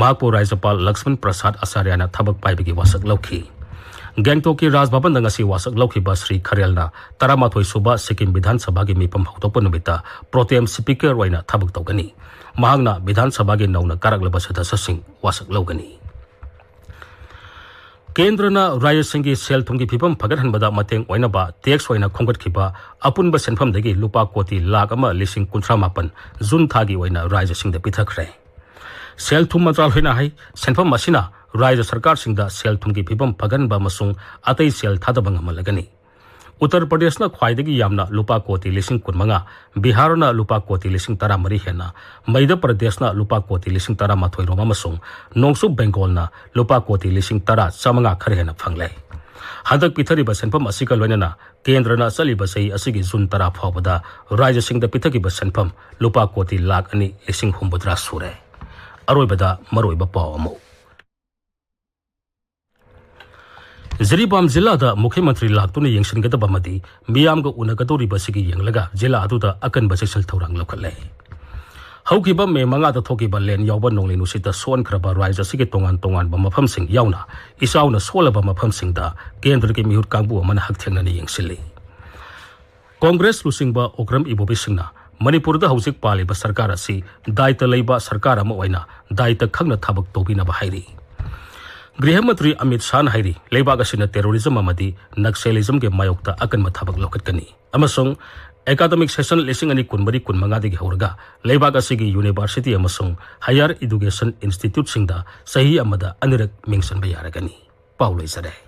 ꯃꯍꯥꯛꯄꯨ ꯔꯥꯖ꯭ꯌꯄꯥꯜ ꯂꯛꯁꯃꯟ ꯄ꯭ꯔꯁꯥꯗ ꯑꯆꯥꯔꯌꯥꯅ ꯊꯕꯛ ꯄꯥꯏꯕꯒꯤ ꯋꯥꯁꯛ ꯂꯧꯈꯤ꯫ ꯒꯦꯡꯇꯣꯛꯀꯤ ꯔꯥꯖ ꯚꯕꯟꯗ ꯉꯁꯤ ꯋꯥꯁꯛ ꯂꯧꯈꯤꯕ ꯁ꯭ꯔꯤ ꯈꯔꯦꯜꯅ ꯇꯔꯥꯃꯥꯊꯣꯏ ꯁꯨꯕ ꯁꯤꯛꯀꯤꯝ ꯕꯤꯙꯥꯟ ꯁꯚꯥꯒꯤ ꯃꯤꯐꯝ ꯍꯧꯗꯣꯛꯄ ꯅꯨꯃꯤꯠꯇ pro tem speaker ꯑꯣꯏꯅ ꯊꯕꯛ ꯇꯧꯒꯅꯤ꯫ ꯃꯍꯥꯛꯅ ꯕꯤꯙꯥꯟ ꯁꯚꯥꯒꯤ ꯅꯧꯅ ꯀꯥꯔꯛꯂꯕ ꯁꯗꯁ꯭ꯌꯁꯤꯡ ꯋꯥꯁꯛ ꯂꯧꯒꯅꯤ꯫ ꯀꯦꯟꯗ꯭ꯔꯅ ꯔꯥꯖ꯭ꯌꯁꯤꯡꯒꯤ ꯁꯦꯜ ꯊꯨꯝꯒꯤ ꯐꯤꯕꯝ ꯐꯒꯠꯍꯟꯕꯗ ꯃꯇꯦꯡ ꯑꯣꯏꯅꯕ tax ꯑꯣꯏꯅ ꯈꯣꯝꯒꯠꯈꯤꯕ ꯑꯄꯨꯟꯕ ꯁꯦꯟꯐꯝꯗꯒꯤ ꯂꯨꯄꯥ ꯀꯣꯇꯤ ꯂꯥꯈ ꯑꯃ ꯂꯤꯁꯤꯡ ꯀꯨꯟꯊ꯭ꯔꯥ ꯃꯥꯄꯟ ꯖꯨꯟ ꯊꯥꯒꯤ ꯑꯣꯏꯅ ꯔꯥꯖ꯭ꯌꯁꯤꯡꯗ ꯄꯤꯊꯈ꯭ꯔꯦ꯫ ꯁꯦꯜ ꯊꯨꯝ ꯃꯟꯇ꯭ꯔꯥꯂꯣꯏꯅ ꯍꯥꯏ, ꯁꯦꯟꯐꯝ ꯑꯁꯤꯅ ꯔꯥꯖ꯭ꯌ ꯁꯔꯀꯥꯔꯁꯤꯡꯗ ꯁꯦꯜ ꯊꯨꯝꯒꯤ ꯐꯤꯕꯝ ꯐꯒꯠꯍꯟꯕ ꯑꯃꯁꯨꯡ ꯑꯇꯩ ꯁꯦꯜ ꯊꯥꯗꯕ ꯉꯝꯍꯜꯂꯒꯅꯤ꯫ ꯎꯠꯇꯔ ꯄ꯭ꯔꯗꯦꯁꯅ ꯈ꯭ꯋꯥꯏꯗꯒꯤ ꯌꯥꯝꯅ ꯂꯨꯄꯥ ꯀꯣꯇꯤ ꯂꯤꯁꯤꯡ ꯀꯨꯟꯃꯉꯥ, ꯕꯤꯍꯥꯔꯅ ꯂꯨꯄꯥ ꯀꯣꯇꯤ ꯂꯤꯁꯤꯡ ꯇꯔꯥꯃꯔꯤ ꯍꯦꯟꯅ, ꯃꯩꯙ꯭ꯌ ꯄ꯭ꯔꯗꯦꯁꯅ ꯂꯨꯄꯥ ꯀꯣꯇꯤ ꯂꯤꯁꯤꯡ ꯇꯔꯥꯃꯥꯊꯣꯏ ꯔꯣꯝ ꯑꯃꯁꯨꯡ ꯅꯣꯡꯆꯨꯞ ꯕꯦꯡꯒꯣꯜꯅ ꯂꯨꯄꯥ ꯀꯣꯇꯤ ꯂꯤꯁꯤꯡ ꯇꯔꯥ ꯆꯥꯃꯉꯥ ꯈꯔ ꯍꯦꯟꯅ ꯐꯪꯂꯦ꯫ ꯍꯟꯗꯛ ꯄꯤꯊꯔꯤꯕ ꯁꯦꯟꯐꯝ ꯑꯁꯤꯒ ꯂꯣꯏꯅꯅ ꯀꯦꯟꯗ꯭ꯔꯅ ꯆꯠꯂꯤꯕ ꯆꯍꯤ ꯑꯁꯤꯒꯤ ꯖꯨꯟ ꯇꯔꯥ ꯐꯥꯎꯕꯗ ꯔꯥꯖ꯭ꯌꯁꯤꯡꯗ ꯄꯤꯊꯈꯤꯕ ꯁꯦꯟꯐꯝ ꯂꯨꯄꯥ ꯀꯣꯇꯤ ꯂꯥꯈ ꯑꯅꯤ ꯂꯤꯁꯤꯡ ꯍꯨꯝꯐꯨꯇꯔꯥ ꯁꯨꯔꯦ꯫ ꯑꯔꯣꯏꯕꯗ ꯃꯔꯨꯑꯣꯏꯕ ꯄꯥꯎ ꯑꯃꯨꯛ꯫ ꯖꯤꯔꯤꯕꯥꯝ ꯖꯤꯂꯥꯗ ꯃꯨꯈ꯭ꯌ ꯃꯟꯇ꯭ꯔꯤ ꯂꯥꯛꯇꯨꯅ ꯌꯦꯡꯁꯤꯟꯒꯗꯕ ꯑꯃꯗꯤ ꯃꯤꯌꯥꯝꯒ ꯎꯅꯒꯗꯧꯔꯤꯕꯁꯤꯒꯤ ꯌꯦꯡꯂꯒ ꯖꯤꯂꯥ ꯑꯗꯨꯗ ꯑꯀꯟꯕ ꯆꯦꯛꯁꯤꯟ ꯊꯧꯔꯥꯡ ꯂꯧꯈꯠꯂꯦ꯫ ꯍꯧꯈꯤꯕ ꯃꯦ ꯃꯉꯥꯗ ꯊꯣꯛꯈꯤꯕ ꯂꯦꯟ ꯌꯥꯎꯕ ꯅꯣꯡꯂꯩ ꯅꯨꯡꯁꯤꯠꯇ ꯁꯣꯛꯍꯟꯈ꯭ꯔꯕ ꯔꯥꯖ꯭ꯌ ꯑꯁꯤꯒꯤ ꯇꯣꯉꯥꯟ ꯇꯣꯉꯥꯟꯕ ꯃꯐꯝꯁꯤꯡ ꯌꯥꯎꯅ ꯏꯆꯥꯎꯅ ꯁꯣꯛꯂꯕ ꯃꯐꯝꯁꯤꯡꯗ ꯀꯦꯟꯗ꯭ꯔꯒꯤ ꯃꯤꯍꯨꯠ ꯀꯥꯡꯕꯨ ꯑꯃꯅ ꯍꯛꯊꯦꯡꯅꯅ ꯌꯦꯡꯁꯤꯜꯂꯤ꯫ ꯀꯣꯡꯒ꯭ꯔꯦꯁ ꯂꯨꯆꯤꯡꯕ ꯑꯣꯀ꯭ꯔꯝ ꯏꯕꯣꯕꯤꯁꯤꯡꯅ ꯃꯅꯤꯄꯨꯔꯗ ꯍꯧꯖꯤꯛ ꯄꯥꯜꯂꯤꯕ ꯁꯔꯀꯥꯔ ꯑꯁꯤ ꯗꯥꯏꯇ ꯂꯩꯕ ꯁꯔꯀꯥꯔ ꯑꯃ ꯑꯣꯏꯅ ꯗꯥꯏꯇ ꯈꯪꯅ ꯊꯕꯛ ꯇꯧꯕꯤꯅꯕ ꯍꯥꯏꯔꯤ꯫ ꯒ꯭ꯔꯤꯍ ꯃꯟꯇ꯭ꯔꯤ ꯑꯃꯤꯠ ꯁꯥꯍꯅ ꯍꯥꯏꯔꯤ, ꯂꯩꯕꯥꯛ ꯑꯁꯤꯅ terrorism ꯑꯃꯗꯤ Naxalismꯒꯤ ꯃꯥꯌꯣꯛꯇ ꯑꯀꯟꯕ ꯊꯕꯛ ꯂꯧꯈꯠꯀꯅꯤ ꯑꯃꯁꯨꯡ academic session ꯂꯤꯁꯤꯡ ꯑꯅꯤ ꯀꯨꯟꯃꯔꯤ ꯀꯨꯟꯃꯉꯥꯗꯒꯤ ꯍꯧꯔꯒ ꯂꯩꯕꯥꯛ ꯑꯁꯤꯒꯤ university ꯑꯃꯁꯨꯡ higher education instituteꯁꯤꯡꯗ ꯆꯍꯤ ꯑꯃꯗ ꯑꯅꯤꯔꯛ ꯃꯤꯡ ꯆꯟꯕ ꯌꯥꯔꯒꯅꯤ꯫ ꯄꯥꯎ ꯂꯣꯏꯖꯔꯦ꯫